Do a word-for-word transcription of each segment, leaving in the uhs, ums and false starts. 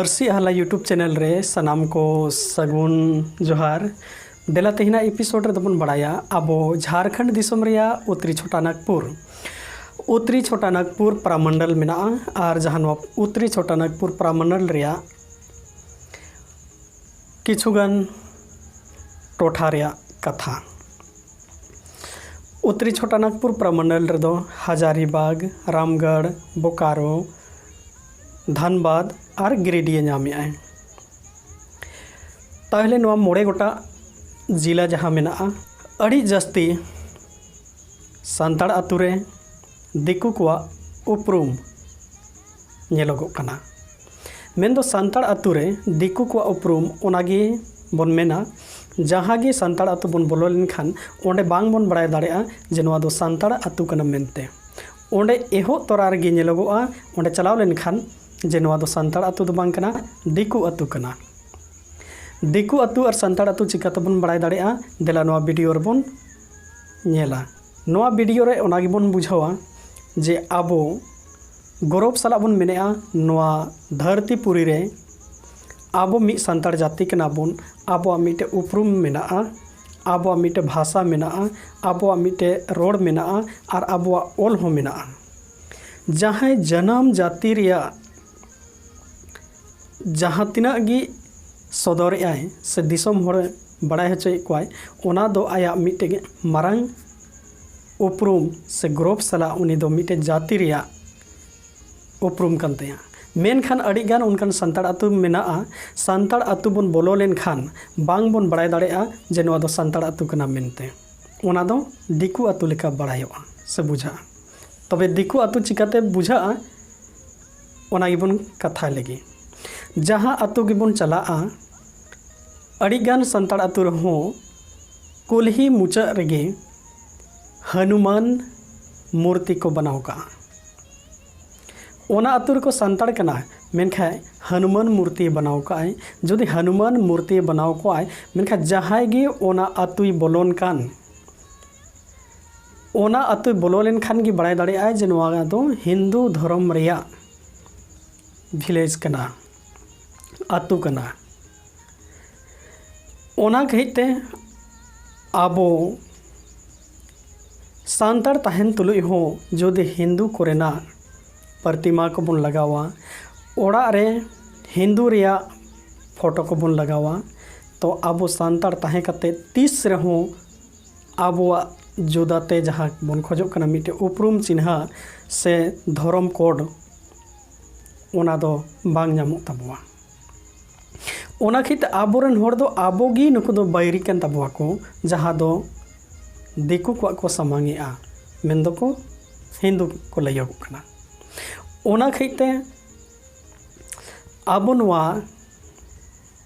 ᱯᱟᱹᱨᱥᱤ ᱟᱦᱞᱟ YouTube channel ᱨᱮ ᱥᱟᱱᱟᱢ ᱠᱚ ᱥᱟᱹᱜᱩᱱ ᱡᱚᱦᱟᱨ᱾ ᱫᱮᱞᱟ, ᱛᱮᱦᱮᱧᱟᱜ ᱮᱯᱤᱥᱳᱰ ᱨᱮᱫᱚ ᱵᱚᱱ ᱵᱟᱲᱟᱭᱟ ᱟᱵᱚ ᱡᱷᱟᱲᱠᱷᱚᱸᱰ ᱫᱤᱥᱚᱢ ᱨᱮᱭᱟᱜ ᱩᱛᱨᱤ ᱪᱷᱳᱴᱟ ᱱᱟᱜᱽᱯᱩᱨ, ᱩᱛᱨᱤ ᱪᱷᱳᱴᱟ ᱱᱟᱜᱽᱯᱩᱨ ᱯᱨᱟᱢᱚᱱᱰᱚᱞ ᱢᱮᱱᱟᱜᱼᱟ᱾ ᱟᱨ ᱡᱟᱦᱟᱸ ᱱᱚᱣᱟ ᱩᱛᱨᱤ ᱪᱷᱳᱴᱟ ᱱᱟᱜᱽᱯᱩᱨ ᱯᱨᱟᱢᱚᱱᱰᱚᱞ ᱨᱮᱭᱟᱜ ᱠᱤᱪᱷᱩᱜᱟᱱ ᱴᱚᱴᱷᱟ ᱨᱮᱭᱟᱜ ᱠᱟᱛᱷᱟ᱾ ᱩᱛᱨᱤ ᱪᱷᱳᱴᱟ ᱱᱟᱜᱽᱯᱩᱨ ᱯᱨᱟᱢᱚᱱᱰᱚᱞ ᱨᱮᱫᱚ ᱦᱟᱡᱟᱨᱤᱵᱟᱜᱽ, ᱨᱟᱢᱜᱚᱲ, ᱵᱳᱠᱟᱨᱳ, ᱫᱷᱟᱱᱵᱟᱫᱽ ᱟᱨ ᱜᱤᱨᱤᱰᱤᱦ ᱧᱟᱢᱮᱫᱼᱟᱭ᱾ ᱛᱟᱦᱚᱞᱮ ᱱᱚᱣᱟ ᱢᱚᱬᱮ ᱜᱚᱴᱟᱝ ᱡᱮᱞᱟ ᱡᱟᱦᱟᱸ ᱢᱮᱱᱟᱜᱼᱟ, ᱟᱹᱰᱤ ᱡᱟᱹᱥᱛᱤ ᱥᱟᱱᱛᱟᱲ ᱟᱛᱳ ᱨᱮ ᱫᱤᱠᱩ ᱠᱚᱣᱟᱜ ᱩᱯᱨᱩᱢ ᱧᱮᱞᱚᱜᱚᱜ ᱠᱟᱱᱟ᱾ ᱢᱮᱱᱫᱚ ᱥᱟᱱᱛᱟᱲ ᱟᱛᱳ ᱨᱮ ᱫᱤᱠᱩ ᱠᱚᱣᱟᱜ ᱩᱯᱨᱩᱢ, ᱚᱱᱟᱜᱮ ᱵᱚᱱ ᱢᱮᱱᱟ, ᱡᱟᱦᱟᱸ ᱜᱮ ᱥᱟᱱᱛᱟᱲ ᱟᱛᱳ ᱵᱚᱱ ᱵᱚᱞᱚ ᱞᱮᱱᱠᱷᱟᱱ ᱚᱸᱰᱮ ᱵᱟᱝ ᱵᱚᱱ ᱵᱟᱲᱟᱭ ᱫᱟᱲᱮᱭᱟᱜᱼᱟ ᱡᱮ ᱱᱚᱣᱟ ᱫᱚ ᱥᱟᱱᱛᱟᱲ ᱟᱛᱳ ᱠᱟᱱᱟ ᱢᱮᱱᱛᱮ᱾ ᱚᱸᱰᱮ ᱮᱦᱚᱵ ᱛᱚᱨᱟ ᱨᱮᱜᱮ ᱧᱮᱞᱚᱜᱚᱜᱼᱟ, ᱚᱸᱰᱮ ᱪᱟᱞᱟᱣ ᱞᱮᱱᱠᱷᱟᱱ, ᱡᱮ ᱱᱚᱣᱟ ᱫᱚ ᱥᱟᱱᱛᱟᱲ ᱟᱛᱳ ᱫᱚ ᱵᱟᱝ ᱠᱟᱱᱟ, ᱫᱤᱠᱩ ᱟᱛᱳ ᱠᱟᱱᱟ᱾ ᱫᱤᱠᱩ ᱟᱛᱳ ᱟᱨ ᱥᱟᱱᱛᱟᱲ ᱟᱛᱳ ᱪᱤᱠᱟᱹ ᱛᱮᱵᱚᱱ ᱵᱟᱲᱟᱭ ᱫᱟᱲᱮᱭᱟᱜᱼᱟ? ᱫᱮᱞᱟ ᱱᱚᱣᱟ ᱵᱷᱤᱰᱤᱭᱳ ᱨᱮᱵᱚᱱ ᱧᱮᱞᱟ᱾ ᱱᱚᱣᱟ ᱵᱷᱤᱰᱤᱭᱳ ᱨᱮ ᱚᱱᱟ ᱜᱮᱵᱚᱱ ᱵᱩᱡᱷᱟᱹᱣᱟ ᱡᱮ ᱟᱵᱚ ᱜᱚᱨᱚᱵᱽ ᱥᱟᱞᱟᱜ ᱵᱚᱱ ᱢᱮᱱᱮᱫᱼᱟ, ᱱᱚᱣᱟ ᱫᱷᱟᱹᱨᱛᱤ ᱯᱩᱨᱤ ᱨᱮ ᱟᱵᱚ ᱢᱤᱫ ᱥᱟᱱᱛᱟᱲ ᱡᱟᱹᱛᱤ ᱠᱟᱱᱟ ᱵᱚᱱ, ᱟᱵᱚᱣᱟᱜ ᱢᱤᱫᱴᱮᱱ ᱩᱯᱨᱩᱢ ᱢᱮᱱᱟᱜᱼᱟ, ᱟᱵᱚᱣᱟᱜ ᱢᱤᱫᱴᱮᱱ ᱵᱷᱟᱥᱟ ᱢᱮᱱᱟᱜᱼᱟ, ᱟᱵᱚᱣᱟᱜ ᱢᱤᱫᱴᱮᱱ ᱨᱚᱲ ᱢᱮᱱᱟᱜᱼᱟ ᱟᱨ ᱟᱵᱚᱣᱟᱜ ᱚᱞ ᱦᱚᱸ ᱢᱮᱱᱟᱜᱼᱟ᱾ ᱡᱟᱦᱟᱸᱭ ᱡᱟᱱᱟᱢ ᱡᱟᱹᱛᱤ ᱨᱮᱭᱟᱜ ᱡᱟᱦᱟᱸ ᱛᱤᱱᱟᱹᱜ ᱜᱮ ᱥᱚᱫᱚᱨᱮᱜᱼᱟᱭ ᱥᱮ ᱫᱤᱥᱚᱢ ᱦᱚᱲ ᱵᱟᱲᱟᱭ ᱦᱚᱪᱚᱭᱮᱫ ᱠᱚᱣᱟᱭ, ᱚᱱᱟ ᱫᱚ ᱟᱭᱟᱜ ᱢᱤᱫᱴᱮᱱ ᱢᱟᱨᱟᱝ ᱩᱯᱨᱩᱢ ᱥᱮ ᱜᱚᱨᱚᱵᱽ ᱥᱟᱞᱟᱜ ᱩᱱᱤ ᱫᱚ ᱢᱤᱫᱴᱮᱱ ᱡᱟᱹᱛᱤ ᱨᱮᱭᱟᱜ ᱩᱯᱨᱩᱢ ᱠᱟᱱ ᱛᱟᱭᱟ᱾ ᱢᱮᱱᱠᱷᱟᱱ ᱟᱹᱰᱤᱜᱟᱱ ᱚᱱᱠᱟᱱ ᱥᱟᱱᱛᱟᱲ ᱟᱹᱛᱩ ᱢᱮᱱᱟᱜᱼᱟ, ᱥᱟᱱᱛᱟᱲ ᱟᱹᱛᱩ ᱵᱚᱱ ᱵᱚᱞᱚ ᱞᱮᱱᱠᱷᱟᱱ ᱵᱟᱝ ᱵᱚᱱ ᱵᱟᱲᱟᱭ ᱫᱟᱲᱮᱭᱟᱜᱼᱟ ᱡᱮ ᱱᱚᱣᱟ ᱫᱚ ᱥᱟᱱᱛᱟᱲ ᱟᱹᱛᱩ ᱠᱟᱱᱟ ᱢᱮᱱᱛᱮ᱾ ᱚᱱᱟ ᱫᱚ ᱫᱤᱠᱩ ᱟᱹᱛᱩ ᱞᱮᱠᱟ ᱵᱟᱲᱟᱭᱚᱜᱼᱟ ᱥᱮ ᱵᱩᱡᱷᱟᱹᱜᱼᱟ᱾ ᱛᱚᱵᱮ ᱫᱤᱠᱩ ᱟᱹᱛᱩ ᱪᱤᱠᱟᱹᱛᱮ ᱵᱩᱡᱷᱟᱹᱜᱼᱟ, ᱚᱱᱟ ᱜᱮᱵᱚᱱ ᱠᱟᱛᱷᱟ ᱞᱮᱜᱮ᱾ ᱡᱟᱦᱟᱸ ᱟᱹᱛᱩ ᱜᱮᱵᱚᱱ ᱪᱟᱞᱟᱜᱼᱟ, ᱟᱹᱰᱤᱜᱟᱱ ᱥᱟᱱᱛᱟᱲ ᱟᱹᱛᱩ ᱨᱮᱦᱚᱸ ᱠᱩᱞᱦᱤ ᱢᱩᱪᱟᱹᱫ ᱨᱮᱜᱮ ᱦᱟᱱᱩᱢᱟᱱ ᱢᱩᱨᱛᱤ ᱠᱚ ᱵᱮᱱᱟᱣ ᱠᱟᱜᱼᱟ᱾ ᱚᱱᱟ ᱟᱹᱛᱩ ᱨᱮᱠᱚ ᱥᱟᱱᱛᱟᱲ ᱠᱟᱱᱟ, ᱢᱮᱱᱠᱷᱟᱱ ᱦᱟᱱᱩᱢᱟᱱ ᱢᱩᱨᱛᱤ ᱵᱮᱱᱟᱣ ᱠᱟᱜᱼᱟᱭ᱾ ᱡᱩᱫᱤ ᱦᱟᱱᱩᱢᱟᱱ ᱢᱩᱨᱛᱤ ᱵᱮᱱᱟᱣ ᱠᱚᱜᱼᱟᱭ, ᱢᱮᱱᱠᱷᱟᱱ ᱡᱟᱦᱟᱸᱭ ᱜᱮ ᱚᱱᱟ ᱟᱹᱛᱩᱭ ᱵᱚᱞᱚᱱ ᱠᱟᱱ, ᱚᱱᱟ ᱟᱹᱛᱩᱭ ᱵᱚᱞᱚ ᱞᱮᱱᱠᱷᱟᱱ ᱜᱮ ᱵᱟᱲᱟᱭ ᱫᱟᱲᱮᱭᱟᱜᱼᱟᱭ ᱡᱮ ᱱᱚᱣᱟ ᱫᱚ ᱦᱤᱱᱫᱩ ᱫᱷᱚᱨᱚᱢ ᱨᱮᱭᱟᱜ ᱵᱷᱤᱞᱮᱡᱽ ᱠᱟᱱᱟ᱾ ᱟᱹᱛᱩ ᱠᱟᱱᱟ᱾ ᱚᱱᱟ ᱠᱷᱟᱹᱛᱤᱨ ᱛᱮ ᱟᱵᱚ ᱥᱟᱱᱛᱟᱲ ᱛᱟᱦᱮᱱ ᱛᱩᱞᱩᱡ ᱦᱚᱸ ᱡᱩᱫᱤ ᱦᱤᱱᱫᱩ ᱠᱚᱨᱮᱱᱟᱜ ᱯᱨᱚᱛᱤᱢᱟ ᱠᱚᱵᱚᱱ ᱞᱟᱜᱟᱣᱟ, ᱚᱲᱟᱜ ᱨᱮ ᱦᱤᱱᱫᱩ ᱨᱮᱭᱟᱜ ᱯᱷᱳᱴᱳ ᱠᱚᱵᱚᱱ ᱞᱟᱜᱟᱣᱟ, ᱛᱚ ᱟᱵᱚ ᱥᱟᱱᱛᱟᱲ ᱛᱟᱦᱮᱸ ᱠᱟᱛᱮ ᱛᱤᱥ ᱨᱮᱦᱚᱸ ᱟᱵᱚᱣᱟᱜ ᱡᱩᱫᱟᱛᱮ ᱡᱟᱦᱟᱸ ᱵᱚᱱ ᱠᱷᱚᱡᱚᱜ ᱠᱟᱱᱟ ᱢᱤᱫᱴᱮᱱ ᱩᱯᱨᱩᱢ ᱪᱤᱱᱦᱟᱹ ᱥᱮ ᱫᱷᱚᱨᱚᱢ ᱠᱳᱰ, ᱚᱱᱟ ᱫᱚ ᱵᱟᱝ ᱧᱟᱢᱚᱜ ᱛᱟᱵᱚᱣᱟ᱾ ᱚᱱᱟ ᱠᱷᱟᱹᱛᱤᱨ ᱛᱮ ᱟᱵᱚᱨᱮᱱ ᱦᱚᱲ ᱫᱚ ᱟᱵᱚ ᱜᱮ ᱱᱩᱠᱩ ᱫᱚ ᱵᱟᱹᱭᱨᱤ ᱠᱟᱱ ᱛᱟᱵᱚᱣᱟ ᱠᱚ, ᱡᱟᱦᱟᱸ ᱫᱚ ᱫᱤᱠᱩ ᱠᱚᱣᱟᱜ ᱠᱚ ᱥᱟᱢᱟᱝ ᱮᱜᱼᱟ, ᱢᱮᱱ ᱫᱚᱠᱚ ᱦᱤᱱᱫᱩ ᱠᱚ ᱞᱟᱹᱭᱚᱜᱚᱜ ᱠᱟᱱᱟ᱾ ᱚᱱᱟ ᱠᱷᱟᱹᱛᱤᱨ ᱛᱮ ᱟᱵᱚ ᱱᱚᱣᱟ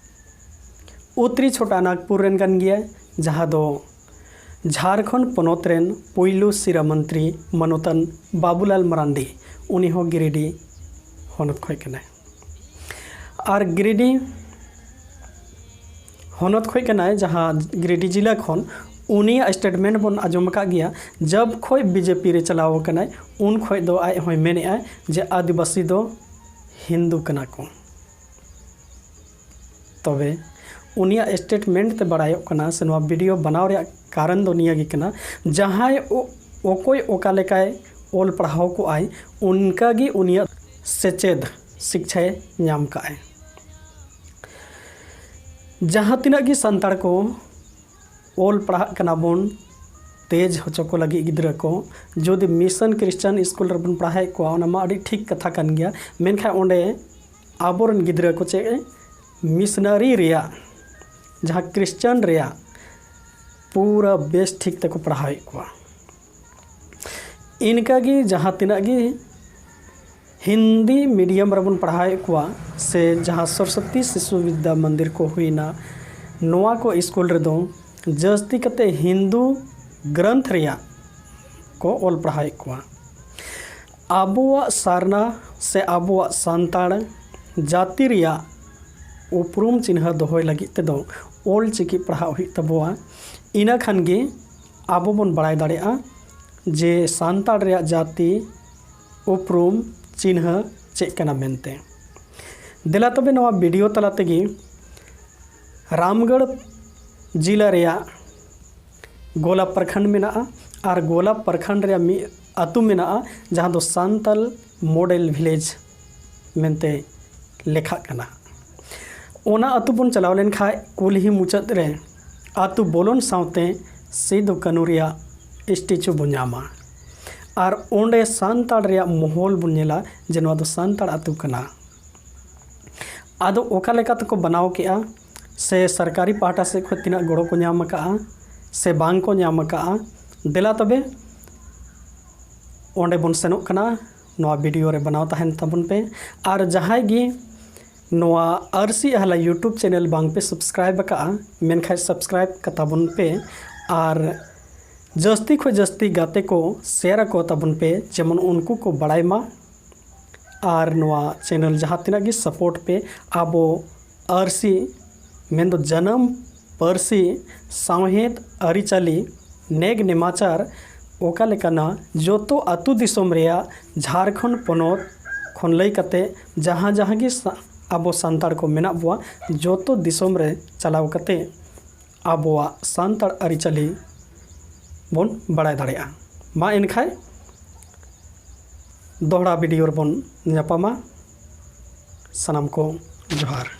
ᱩᱛᱛᱨᱤ ᱪᱷᱳᱴᱟ ᱱᱟᱜᱽᱯᱩᱨ ᱨᱮᱱ ᱠᱟᱱ ᱜᱮᱭᱟᱭ, ᱡᱟᱦᱟᱸ ᱫᱚ ᱡᱷᱟᱲᱠᱷᱚᱸᱰ ᱯᱚᱱᱚᱛ ᱨᱮᱱ ᱯᱩᱭᱞᱩ ᱥᱤᱨᱟᱹ ᱢᱚᱱᱛᱨᱤ ᱢᱟᱱᱚᱛᱟᱱ ᱵᱟᱵᱩᱞᱟᱞ ᱢᱟᱨᱟᱱᱰᱤ, ᱩᱱᱤ ᱦᱚᱸ ᱜᱤᱨᱤᱰᱤ ᱦᱚᱱᱚᱛ ᱠᱷᱚᱱ ᱠᱟᱱᱟᱭ᱾ ᱟᱨ ᱜᱤᱨᱤᱰᱤ ᱦᱚᱱᱚᱛ ᱠᱷᱚᱱ ᱠᱟᱱᱟᱭ, ᱡᱟᱦᱟᱸ ᱜᱤᱨᱤᱰᱤ ᱡᱮᱞᱟ ᱠᱷᱚᱱ᱾ ᱩᱱᱤᱭᱟᱜ ᱥᱴᱮᱴᱢᱮᱱᱴ ᱵᱚᱱ ᱟᱸᱡᱚᱢ ᱟᱠᱟᱫ ᱜᱮᱭᱟ, ᱡᱟᱵ ᱠᱷᱚᱱ ᱵᱤᱡᱮᱯᱤ ᱨᱮ ᱪᱟᱞᱟᱣ ᱟᱠᱟᱱᱟᱭ, ᱩᱱ ᱠᱷᱚᱱ ᱫᱚ ᱟᱡ ᱦᱚᱸᱭ ᱢᱮᱱᱮᱫᱼᱟ ᱡᱮ ᱟᱹᱫᱤᱵᱟᱹᱥᱤ ᱫᱚ ᱦᱤᱱᱫᱩ ᱠᱟᱱᱟ ᱠᱚ᱾ ᱛᱚᱵᱮ ᱩᱱᱤᱭᱟᱜ ᱥᱴᱮᱴᱢᱮᱱᱴ ᱛᱮ ᱵᱟᱲᱟᱭᱚᱜ ᱠᱟᱱᱟ, ᱥᱮ ᱱᱚᱣᱟ ᱵᱷᱤᱰᱤᱭᱳ ᱵᱮᱱᱟᱣ ᱨᱮᱭᱟᱜ ᱠᱟᱨᱚᱱ ᱫᱚ ᱱᱤᱭᱟᱹ ᱜᱮ ᱠᱟᱱᱟ, ᱡᱟᱦᱟᱸᱭ ᱚ-, ᱚᱠᱚᱭ ᱚᱠᱟ ᱞᱮᱠᱟᱭ ᱚᱞ ᱯᱟᱲᱦᱟᱣ ᱠᱚᱜᱼᱟᱭ, ᱚᱱᱠᱟ ᱜᱮ ᱩᱱᱤᱭᱟᱜ ᱥᱮᱪᱮᱫ ᱥᱤᱠᱪᱷᱟᱭ ᱧᱟᱢ ᱠᱟᱜᱼᱟᱭ᱾ ᱡᱟᱦᱟᱸ ᱛᱤᱱᱟᱹᱜ ᱜᱮ ᱥᱟᱱᱛᱟᱲ ᱠᱚ ᱚᱞ ᱯᱟᱲᱦᱟᱜ ᱠᱟᱱᱟ ᱵᱚᱱ, ᱛᱮᱡᱽ ᱦᱚᱪᱚ ᱠᱚ ᱞᱟᱹᱜᱤᱫ ᱜᱤᱫᱽᱨᱟᱹ ᱠᱚ, ᱡᱩᱫᱤ ᱢᱤᱥᱚᱱ ᱠᱨᱤᱥᱪᱟᱱ ᱥᱠᱩᱞ ᱨᱮᱵᱚᱱ ᱯᱟᱲᱦᱟᱣᱮᱫ ᱠᱚᱣᱟ, ᱚᱱᱟ ᱢᱟ ᱟᱹᱰᱤ ᱴᱷᱤᱠ ᱠᱟᱛᱷᱟ ᱠᱟᱱ ᱜᱮᱭᱟ, ᱢᱮᱱᱠᱷᱟᱱ ᱚᱸᱰᱮ ᱟᱵᱚᱨᱮᱱ ᱜᱤᱫᱽᱨᱟᱹ ᱠᱚ ᱪᱮᱫ ᱢᱤᱥᱚᱱᱟᱨᱤ ᱨᱮᱭᱟᱜ, ᱡᱟᱦᱟᱸ ᱠᱨᱤᱥᱪᱟᱱ ᱨᱮᱭᱟᱜ ᱯᱩᱨᱟᱹ ᱵᱮᱥ ᱴᱷᱤᱠ ᱛᱮᱠᱚ ᱯᱟᱲᱦᱟᱣᱮᱫ ᱠᱚᱣᱟ᱾ ᱤᱱᱠᱟᱹᱜᱮ ᱡᱟᱦᱟᱸ ᱛᱤᱱᱟᱹᱜ ᱜᱮ ᱦᱤᱱᱫᱤ ᱢᱤᱰᱤᱭᱟᱢ ᱨᱮᱵᱚᱱ ᱯᱟᱲᱦᱟᱣᱮᱫ ᱠᱚᱣᱟ, ᱥᱮ ᱡᱟᱦᱟᱸ ᱥᱚᱨᱚᱥᱚᱛᱤ ᱥᱤᱥᱩ ᱵᱤᱫᱽᱫᱟ ᱢᱚᱱᱫᱤᱨ ᱠᱚ ᱦᱩᱭᱱᱟ, ᱱᱚᱣᱟ ᱠᱚ ᱥᱠᱩᱞ ᱨᱮᱫᱚ ᱡᱟᱹᱥᱛᱤ ᱠᱟᱛᱮ ᱦᱤᱱᱫᱩ ᱜᱨᱚᱱᱛᱷ ᱨᱮᱭᱟᱜ ᱠᱚ ᱚᱞ ᱯᱟᱲᱦᱟᱣᱮᱫ ᱠᱚᱣᱟ᱾ ᱟᱵᱚᱣᱟᱜ ᱥᱟᱨᱱᱟ ᱥᱮ ᱟᱵᱚᱣᱟᱜ ᱥᱟᱱᱛᱟᱲ ᱡᱟᱹᱛᱤ ᱨᱮᱭᱟᱜ ᱩᱯᱨᱩᱢ ᱪᱤᱱᱦᱟᱹ ᱫᱚᱦᱚᱭ ᱞᱟᱹᱜᱤᱫ ᱛᱮᱫᱚ ᱚᱞ ᱪᱤᱠᱤ ᱯᱟᱲᱦᱟᱜ ᱦᱩᱭᱩᱜ ᱛᱟᱵᱚᱣᱟ᱾ ᱤᱱᱟᱹ ᱠᱷᱟᱱ ᱜᱮ ᱟᱵᱚ ᱵᱚᱱ ᱵᱟᱲᱟᱭ ᱫᱟᱲᱮᱭᱟᱜᱼᱟ ᱡᱮ ᱥᱟᱱᱛᱟᱲ ᱨᱮᱭᱟᱜ ᱡᱟᱹᱛᱤ ᱩᱯᱨᱩᱢ ᱪᱤᱱᱦᱟᱹ ᱪᱮᱫ ᱠᱟᱱᱟ ᱢᱮᱱᱛᱮ᱾ ᱫᱮᱞᱟ ᱛᱚᱵᱮ ᱱᱚᱣᱟ ᱵᱷᱤᱰᱤᱭᱳ ᱛᱟᱞᱟ ᱛᱮᱜᱮ ᱨᱟᱢᱜᱚᱲ ᱡᱤᱞᱟ ᱨᱮᱭᱟᱜ ᱜᱳᱞᱟ ᱯᱨᱚᱠᱷᱚᱸᱰ ᱢᱮᱱᱟᱜᱼᱟ, ᱟᱨ ᱜᱳᱞᱟ ᱯᱨᱚᱠᱷᱚᱸᱰ ᱨᱮᱭᱟᱜ ᱢᱤᱫ ᱟᱹᱛᱩ ᱢᱮᱱᱟᱜᱼᱟ, ᱡᱟᱦᱟᱸ ᱫᱚ ᱥᱟᱱᱛᱟᱞ ᱢᱚᱰᱮᱞ ᱵᱷᱤᱞᱮᱡᱽ ᱢᱮᱱᱛᱮ ᱞᱮᱠᱷᱟᱜ ᱠᱟᱱᱟ᱾ ᱚᱱᱟ ᱟᱹᱛᱩ ᱵᱚᱱ ᱪᱟᱞᱟᱣ ᱞᱮᱱᱠᱷᱟᱱ ᱠᱩᱞᱦᱤ ᱢᱩᱪᱟᱹᱫ ᱨᱮ ᱟᱹᱛᱩ ᱵᱚᱞᱚᱱ ᱥᱟᱶᱛᱮ ᱥᱤᱫᱩ ᱠᱟᱹᱱᱩ ᱨᱮᱭᱟᱜ ᱥᱴᱮᱪᱩ ᱵᱚᱱ ᱧᱟᱢᱟ, ᱟᱨ ᱚᱸᱰᱮ ᱥᱟᱱᱛᱟᱲ ᱨᱮᱭᱟᱜ ᱢᱚᱦᱚᱞ ᱵᱚᱱ ᱧᱮᱞᱟ ᱡᱮ ᱱᱚᱣᱟ ᱫᱚ ᱥᱟᱱᱛᱟᱲ ᱟᱹᱛᱩ ᱠᱟᱱᱟ᱾ ᱟᱫᱚ ᱚᱠᱟ ᱞᱮᱠᱟ ᱛᱮᱠᱚ ᱵᱮᱱᱟᱣ ᱠᱮᱜᱼᱟ, ᱥᱮ ᱥᱚᱨᱠᱟᱨᱤ ᱯᱟᱦᱴᱟ ᱥᱮᱫ ᱠᱷᱚᱱ ᱛᱤᱱᱟᱹᱜ ᱜᱚᱲᱚ ᱠᱚ ᱧᱟᱢ ᱟᱠᱟᱜᱼᱟ ᱥᱮ ᱵᱟᱝ ᱠᱚ ᱧᱟᱢ ᱟᱠᱟᱜᱼᱟ, ᱫᱮᱞᱟ ᱛᱚᱵᱮ ᱚᱸᱰᱮ ᱵᱚᱱ ᱥᱮᱱᱚᱜ ᱠᱟᱱᱟ᱾ ᱱᱚᱣᱟ ᱵᱷᱤᱰᱤᱭᱳ ᱨᱮ ᱵᱮᱱᱟᱣ ᱛᱟᱦᱮᱱ ᱛᱟᱵᱚᱱ ᱯᱮ, ᱟᱨ ᱡᱟᱦᱟᱸᱭ ᱜᱮ ᱱᱚᱣᱟ ᱟᱹᱨᱥᱤ ᱟᱦᱞᱟ YouTube ᱪᱮᱱᱮᱞ ᱵᱟᱝ ᱯᱮ ᱥᱟᱵᱥᱠᱨᱟᱭᱤᱵ ᱟᱠᱟᱜᱼᱟ, ᱢᱮᱱᱠᱷᱟᱱ ᱥᱟᱵᱥᱠᱨᱟᱭᱤᱵ ᱠᱟᱛᱟ ᱵᱚᱱ ᱯᱮ, ᱟᱨ ᱡᱟᱹᱥᱛᱤ ᱠᱷᱚᱱ ᱡᱟᱹᱥᱛᱤ ᱜᱟᱛᱮ ᱠᱚ ᱥᱮᱭᱟᱨ ᱟᱠᱚ ᱛᱟᱵᱚᱱ ᱯᱮ, ᱡᱮᱢᱚᱱ ᱩᱱᱠᱩ ᱠᱚ ᱵᱟᱲᱟᱭ ᱢᱟ᱾ ᱟᱨ ᱱᱚᱣᱟ ᱪᱮᱱᱮᱞ ᱡᱟᱦᱟᱸ ᱛᱤᱱᱟᱹᱜ ᱜᱮ ᱥᱟᱯᱳᱨᱴ ᱯᱮ, ᱟᱵᱚ ᱟᱹᱨᱥᱤ ᱢᱮᱱᱫᱚ ᱡᱟᱱᱟᱢ ᱯᱟᱹᱨᱥᱤ, ᱥᱟᱶᱦᱮᱫ, ᱟᱹᱨᱤᱪᱟᱹᱞᱤ, ᱱᱮᱠ ᱱᱮᱢᱟᱪᱟᱨ ᱚᱠᱟ ᱞᱮᱠᱟᱱᱟ, ᱡᱚᱛᱚ ᱟᱹᱛᱩ ᱫᱤᱥᱚᱢ ᱨᱮᱭᱟᱜ ᱡᱷᱟᱲᱠᱷᱚᱸᱰ ᱯᱚᱱᱚᱛ ᱠᱷᱚᱱ ᱞᱟᱹᱭ ᱠᱟᱛᱮ ᱡᱟᱦᱟᱸ ᱡᱟᱦᱟᱸ ᱜᱮ ᱥᱟ- ᱟᱵᱚ ᱥᱟᱱᱛᱟᱲ ᱠᱚ ᱢᱮᱱᱟᱜ ᱵᱚᱣᱟ, ᱡᱚᱛᱚ ᱫᱤᱥᱚᱢ ᱨᱮ ᱪᱟᱞᱟᱣ ᱠᱟᱛᱮ ᱟᱵᱚᱣᱟᱜ ᱥᱟᱱᱛᱟᱲ ᱟᱹᱨᱤᱪᱟᱹᱞᱤ ᱵᱚᱱ ᱵᱟᱲᱟᱭ ᱫᱟᱲᱮᱭᱟᱜᱼᱟ᱾ ᱢᱟ ᱮᱱᱠᱷᱟᱱ ᱫᱚᱦᱲᱟ ᱵᱷᱤᱰᱤᱭᱳ ᱨᱮᱵᱚᱱ ᱧᱟᱯᱟᱢᱟ᱾ ᱥᱟᱱᱟᱢ ᱠᱚ ᱡᱚᱦᱟᱨ᱾